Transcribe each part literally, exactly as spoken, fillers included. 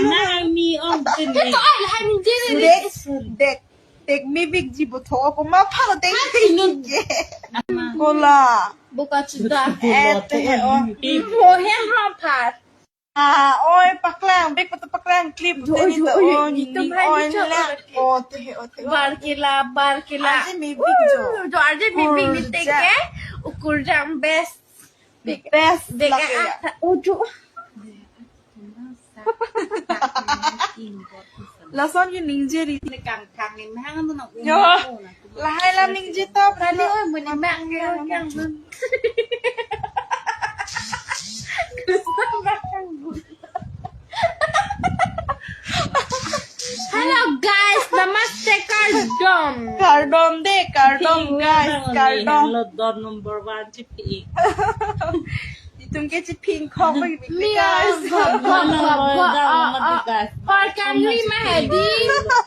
Nang mi ong tin ni. Ito ay, lahai ningje ni. Dek, dek, dek mebikji pu tho, komat aphan lo dek. Inut. Kola. Boka chuda. Eh, te, oh. Mo hem rom phat. Ah, oi, paklang, bek pato paklang, clip. Jo, te ni jo, to, oi, oh, ito ni, bhai oi, ni cho, lek. Oh, te, oh, te, oh. Bar kela, bar kela. Arje mebik jo. Uh, jo, arje mebik ni. Kurjang. Teke, ukur jang best. Bek, best bek lake ah, ya. Ah, oh, jo. Lason ke ningje ri. Ni kang kang ni mahang tu nak. Yo. Lahai la ningje to, tadi, oh, muni mak kang kang. Hello guys, namaste, kardom. Kardom de, kardom guys, kardom. Hello, don number one chipi. Itum ke chipi khok bagi bagi, guys. Mia, gop, gop, gop, gop, ah, ah. Parkan ri ma hedi.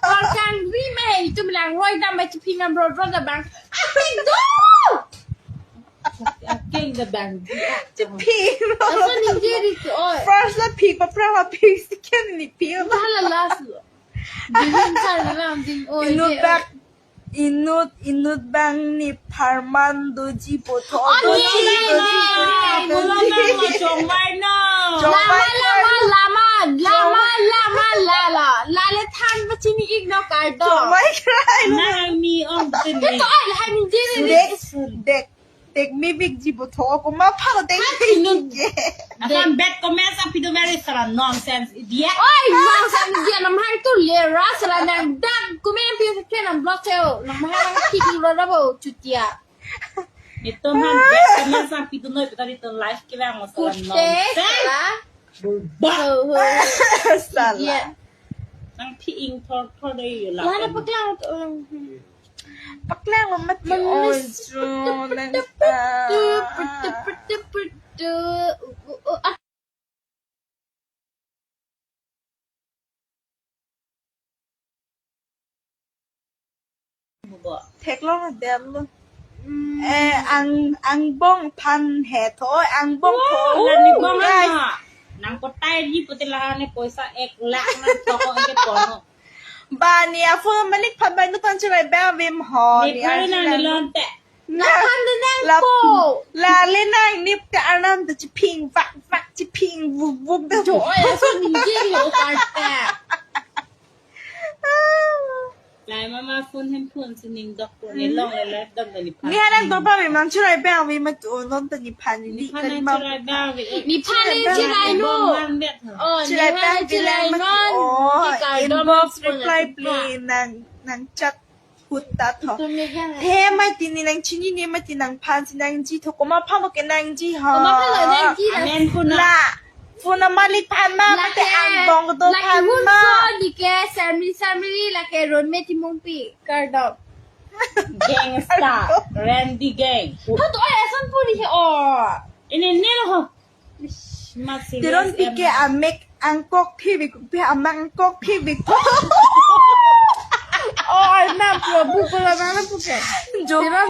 Parkan ri ma hedi. Itum lang roi dam ba chipi ngam roi roi da bang. Ating do. Ating da bang. Chipi. Asa ningje ri tu, oi. First la pik, pa pra la pik, second ni pik. Hala last lo. Dingin sa lam ding, oi. Inut bak. Inut, inut bang ni pharman doji pu tho. Oh, doji, doji, doji, doji. Chongvai no. Chongvai lama, lama, lama, lama, lala. Lale than pachini ik no kardom. Chongvai krai no. Nang mi ong tin ni. Ito ay, lahai ningje ni. Dek, dek. Dek mebikji pu tho, komat aphan lo dek. Inut. Akan bad comments, api do very sara nonsense idiot. Oi, nonsense idiot, nam hang tu lera sara nang dak comment pi ke nam block theo. Nam hang kiki lo rabo chutia. Itum han bad comments, api do noi pita itum live ke bang sara nonsense. Sara. Bulba. Oh, oh. Sala. Idiot. Nang phi ing thor thor dei yo la. Lana paklang tu. Paklang lo mati. Manis. Ojo nang ta. Theklong adem lo. Eh, ang, angbong phan he tho, angbong tho. Oh, la ni bong guys. Nang kotai di putih lah ni poisa ek lakh nang toko ke pono. Ba ni aphone malik phan ba nu tan chirai ba vim ho. Ni ni phan ang nang chirai ni lonte. Na phan de nang la po. Lale nang nip te arnam te chiping vak vak chiping vuk vuk de. Jo, oi, aso ni giri o karte. Lai mama phone hem phone sining dok po ni long le live dam ta ni phan. Ni hanang dok ba mi mang chirai ba mi ma tu non ta ni phan ni. Ni phan kan nang ma chirai ba mi. Ni phan ni chirai no. Bong han bet ha. Oh, ni chirai phan phan chirai non. Oh, inbox reply play nang, nang chat hut ta tho. Itum ni hang. He mati ni nang chini ni mati nang phan si nangji tho, komat aphan lo ke nangji ha. Komat aphan lo nangji la. Amen puna. La. Phone malik phan ma, la mate ke, angbong do la ke phan ma. Hun so di ke, Samri, Samri, la ke Ronme Timungpi, kardom. Gangsta, Randy Gang. Tho to, oi, ason puri he, oh. Ini nil ho. Ish, masih Teron S M. Pi ke amek angkok phi bik, pi amek angkok phi bik. Oh, na pro, bu ko la na pu ke. Jo. Teron